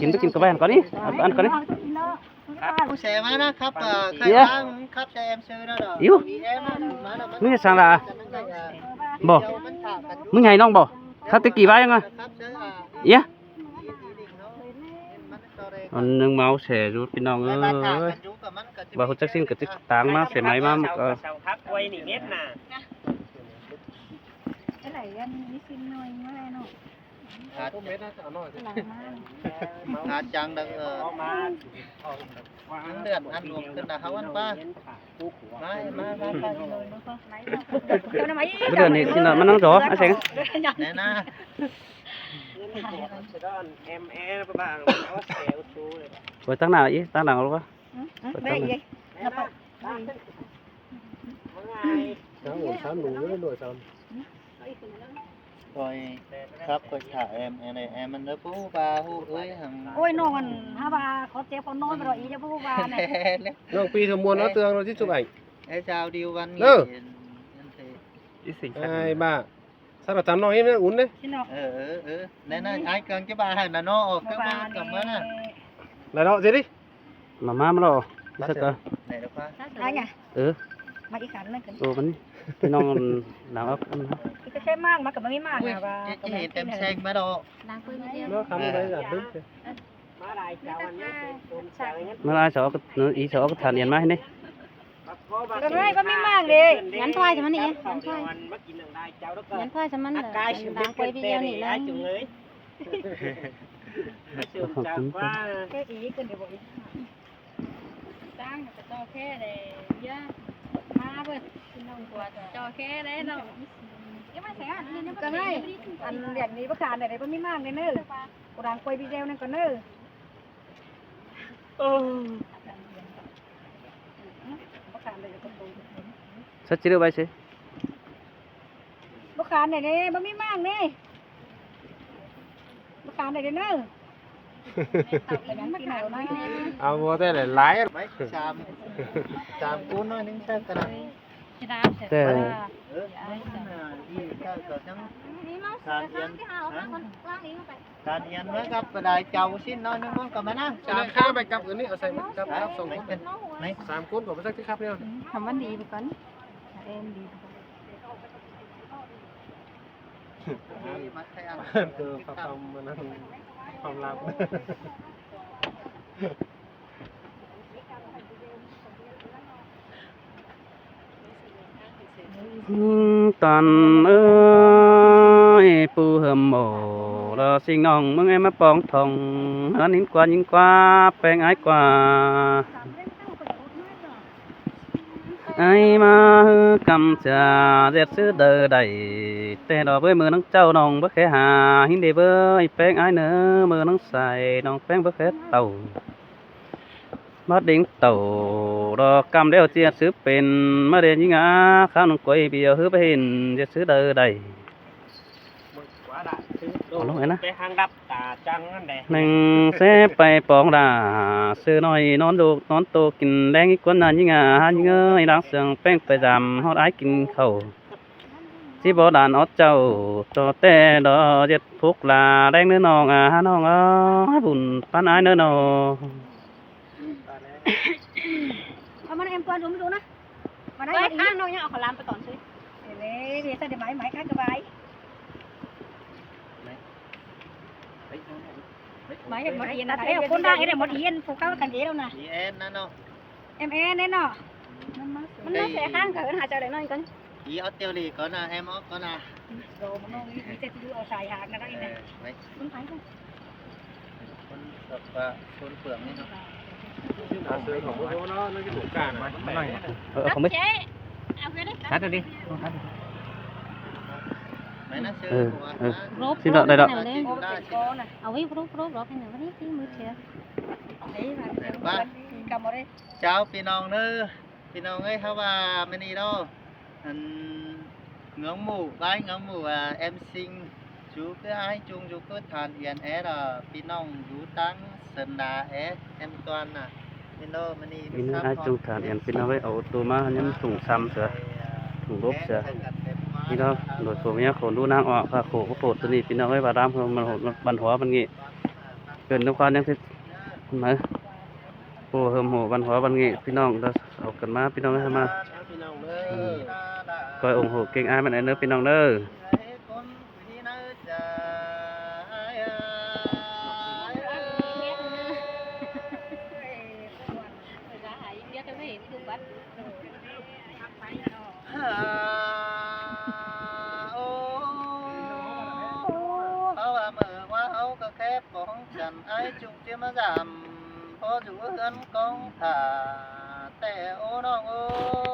ກິນໄປກິນກັບໄວ້ຫັ້ນກ່ອນນີ້ ເອົາອັນກ່ອນນີ້. ຄັບ ຜູ້ແຊມານະຄັບ ເອີ ເອີ ເອີ ຄັບແຊມຊື່ນະດອກ ອີ່ຫຍັງຊັ້ນລະ ບໍ່ ມຶງໃຫຍ່ນ້ອງບໍ່ ຄັບແຕ່ກີ້ວ່າຫຍັງອະ ເອີຍ ອັນໜຶ່ງເມົາແຊຢູ່ພີ່ນ້ອງເອີຍ ວ່າຮູ້ຈັກຊິນກໍຕິດຕາງມາແຊໄມ້ມາ ມັນກໍ ຄັບໄວ້ນີ້ເມັດນະ ອັນນີ້ຊິນໜ້ອຍມາເນາະ. ຂາດ ຂາດຈັງເດີ ເອີ ເດືອນອັນລວມຂຶ້ນນະເຮົາອັນປ້າ ມາ ມາ ມາ ມາ ເດືອນນີ້ຊິນອນມານັ່ງຈໍ ອາເສັງ ແນ່ນະ ເປີດທາງໜ້າອີກ ທາງຫຼັງລະ ເປີດທາງ ໂອ້ຍ ຄັບ ຂ້ອຍຖ້າແອມ ແອມ ແອມມັນເດີ ບໍ່ຮູ້ວ່າ ຮູ້ເອີຍ ໂອ້ຍ ນ້ອງອັນ ຫາວ່າຂໍເຈັບຂໍນອນບໍ່ດອກ ອີ່ຢ່າບໍ່ຮູ້ວ່າແນ່ ນ້ອງປີສມມວນເອົາເຕືອງເຮົາຊິຊຸບໄອ້ ໄອ້ຊາວດິວວັນນີ້ ເອີ ໄອ້ບ້າ ສາວຕາມນ້ອງນີ້ມັນອຸ່ນເດ້ ເອີ ເອີ ເອີ ແນ່ນະ ອ້າຍເກືອງຈະບາໃຫ້ນະເນາະ ອອກເຄື່ອງມາກັບມານະ ໄດ້ເນາະ ຊິດິ ມາ ມາ ມາເນາະ ມາເສຍກ່ອນ. ໄດ້ໄງ ເອີ ມາອີກຄັນໜຶ່ງ ໂອ້ ມັນພີ່ນ້ອງລາວເອົາອັນ ຄືແຄ່ມາກ ມັນກໍບໍ່ມີມາກ ໂອ້ຍ ນະວ່າ ຈະເຫັນແຕ້ມແຊງມາດອກ ລ້າງປືນເດີ ເນາະ ຄຳໃດກໍດຶກ ມາຫຼາຍສາວອັນນີ້ ມາຫຼາຍສາວກໍ ອີສາວກໍຖານອຽນມາໃຫ້ນີ້ ກໍເຮີ້ຍ ບໍ່ມີມາກເດ້ ຍັນຖວາຍຊະມັນນີ້ ຍັນຖວາຍ ຍັນຖວາຍຊະມັນ ລ້າງໄປວິດຽວນີ້ແລ້ວ ເອີ ອີກຂຶ້ນເດ້ບໍ່ອີກ ຈ້າງກະຈໍແຄ່ເດ້ ເຍາະ ມາເບິດ ພີ່ນ້ອງກວ່າຈໍແຄ່ເດ້ເນາະ ກໍໃຫ້ອັນ ອັນລຽນນີ້ບໍ່ຂານໄດ້ ບໍ່ມີມາກເດີ ຜູ້ດັງກວຍວິດແດວນັ້ນກ່ອນເດີ ເອີ ບໍ່ຂານໄດ້ກໍຕ້ອງ ສັດຈິເດີໄວ້ເຊ ບໍ່ຂານໄດ້ເດ້ ບໍ່ມີມາກເດ້ ບໍ່ຂານໄດ້ເດີ ເອົາບໍ່ແຕ່ຫຼາຍໆ ໄວ້ສາມ ສາມຄູນໜ້ອຍໜຶ່ງໃສ່ກໍໄດ້ ແຕ່ ເອີ ມັນໜ້າດີ ເຈົ້າກໍຈັ່ງ ການຮຽນ ການຮຽນມາກັບປະດາຍເຈົ້າຊີ້ນໜ້ອຍໜຶ່ງ ມັນກໍມານະ ສາມ ຂ້າໄປກັບອັນນີ້ ເອົາໃສ່ກັບ ກັບສອງຄົນ ສາມຄົນກໍບໍ່ຈັກຊິຄັບແນວ ທຳມັນດີໄປກ່ອນ ເອັນດີ ຄືພະຄຳມັນນັ້ນ ຄວາມລັບ ຍິງຕັນເອີຍ ປູເຫິມໂອ ລາຊິງນ້ອງ ມຶງໃຫ້ມາປອງທ່ອງ ເຮືອນຍິງກວ່າ ຍິງກວ່າ ແປ້ງອາຍກວ່າ ອ້າຍມາຮືກຳຈາ ເຈັດຊື່ເດີໄດ້ ແຕ່ດອກເອີຍ ມືນາງເຈົ້ານ້ອງບໍ່ແຄ່ຫາ ຫິນເດເບີຍ ແປ້ງອ້າຍເນີ ມືນາງໃສ ນ້ອງແປ້ງບໍ່ແຄ່ເຕົ້າ ມາດິງເຕົ້າ ດອກກຳແລ້ວເຈຍຊື່ເປັນ ມາເດຍິງອາ ຂ້າວໜຶ່ງກວຍບຽວ ຮືໄປເຫັນ ເຈັດຊື່ເດີໄດ້ ເອົາລົງເອີຍນະ ໄປຫາງດັບຕາຈັງນັ້ນແຫຼະ ແມ່ງແຊໄປປອງດາ ເສືອນ້ອຍນອນໂດກນອນໂຕ ກິນແລງອີກວນນານຍິງອາ ຍິງເອີຍ ລ້າງເຊື່ອງແປ້ງໄປດຳ ຮອດອ້າຍກິນເຂົ້າ ຊິບໍ່ດານເອົາເຈົ້າ ຕໍ່ແຕ່ດອກເຈັດພຸກຫຼາ ແລງເນີນ້ອງອາ ນ້ອງເອີຍ ບຸນປານອ້າຍເນີນ້ອງ ເອົາມານຳແອມກ່ອນ ດູມາດູນະ ມາໄດ້ ໄປ ມາດີ ຂ້າງນ້ອງຍັງເອົາເຂົ້າຫຼາມໄປກ່ອນຊິ ເອີ ເວຊະໄດ້ໄໝ ໄໝຂ້າງກະບາຍ ໄໝເຮັດໝົດເອີນນະ ເອີ ຄົນດາເຮັດໝົດເອີນ ຜູ້ເຂົາກັນເອແລ້ວນະ ອີແອນນະເນາະ ເອັມແອນເດ້ເນາະ ມັນມາແຊະຂ້າງ ເຂົາເອີ້ນຫາເຈົ້າໄດ້ໜ້ອຍກ່ອນ ອີອອດເຕີລີກ່ອນນະ ແອມອອກກ່ອນນະ ໂດ ມັນມີແຕ່ຊິເອົາສາຍຫາງນະໄດ້ນະ ເອີ ໄປ ມັນໄປ ຄົນແບບວ່າຄົນເປືອງນີ້ເນາະ ເອີ ເອົາຂອງໄປ ຕັດເອົາດິ ຕັດ ໄປນະ ເຊີ ເອີ ເອີ ຊິດອກໄດ້ດອກ ເອົາໄວ້ ເຈົ້າພີ່ນ້ອງເດີ ພີ່ນ້ອງເອີຍ ເຮົາວ່າມື້ນີ້ເນາະ ອັນ ເງືອງໝູ່ ບາຍເງືອງໝູ່ ອາ ແອມຊິງ ຊູຄືອ້າຍຈຸງ ຊູຄືທ່ານອຽນແອ ລະ ພີ່ນ້ອງຢູ່ຕ່າງເຊິນດາແອ ແອມຕວນນະ ເຫັນບໍ່ ມື້ນີ້ມີອ້າຍຈຸງ ທ່ານອຽນ ພີ່ນ້ອງເອີຍ ເອົາໂຕມາຍັງຖົງຊຳເສືອ ຖົງລົບເສືອ ພີ່ນ້ອງ ໂດຍຜົວເມຍໂຂນດູນາງອອກ ພາໂຂກພາໂພດໂຕນີ້ ພີ່ນ້ອງເອີຍ ວ່າດາມ ມັນ ມັນຫົວມັນງີ້ ເອີ້ນນຳຄວາມຍັງຊິ ມາ ໂອ້ ເຮີມໂຫ ບັນຫົວບັນເງະ ພີ່ນ້ອງເດີ ເອົາກັນມາ ພີ່ນ້ອງເອີຍ ມາ ເອີ ກອຍອົງໂຫເກັ່ງອາຍມັນແອເດີ ພີ່ນ້ອງເດີ ເຮົາວ່າເມື່ອວ່າເຮົາກໍແຄ່ປອງກັນ ອ້າຍຈຸງຈະມາຢາມ ພໍຢູ່ເຮືອນກອງຖ້າ ແຕ່ໂອ້ນ້ອງໂອ້